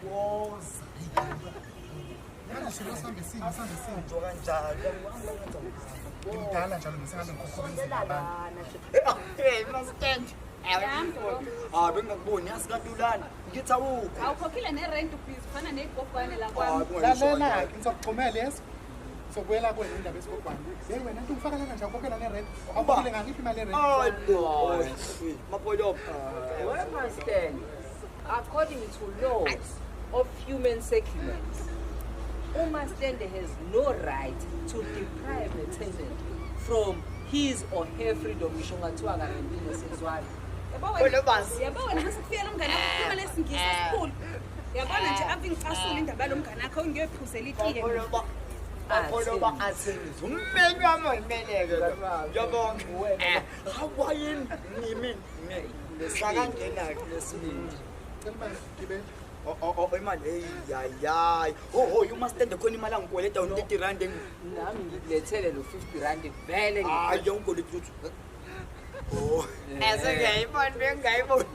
Woza. Manje silo sihambe sini, sihambe sini. Njo kanjalo. Ngimdala njalo ngisengabe ngikhokhela abantu. Hey, mastand. Ah, bengingakuboni yazi kadulana. Ngithi awukho. Awukhokhile nerent ubhizi ufana ney'gogwane la kwami. Lalela-ke ngizokuxhumela yeso. Sokuyela kwena indaba yesigogwane. Hey wena nto ufaka lana nje awukhokhela ne-rent. Awukhokhile ngangiphi imali ye-rent? Hayi bo. Mapolo. We must stand according to laws of human settlement. Umastende has no right to deprive a tenant from his or her freedom. Ngisho ngathiwa karentile sezwana. Yabo wena mase kufika lo mngane wakho ukhuluma lesingisi esikhulu. Yabona nje ave ngicasula indaba yalo mngane wakho ngiyoyiphuzela itiye. Akholoba athenise. Ummeli wami oyimeleke. Ngiyabonga. Hawayini ngimi sakangena nesibindi. Cela imali gibela. Oh imali hey yayi. Oh umastende khona imali angikweleta u30 rand. Nami ngikulethele lo 50 rand vele. Hayi awungikweleti lutho. Oh. Ese ngiyayibona bengayibona.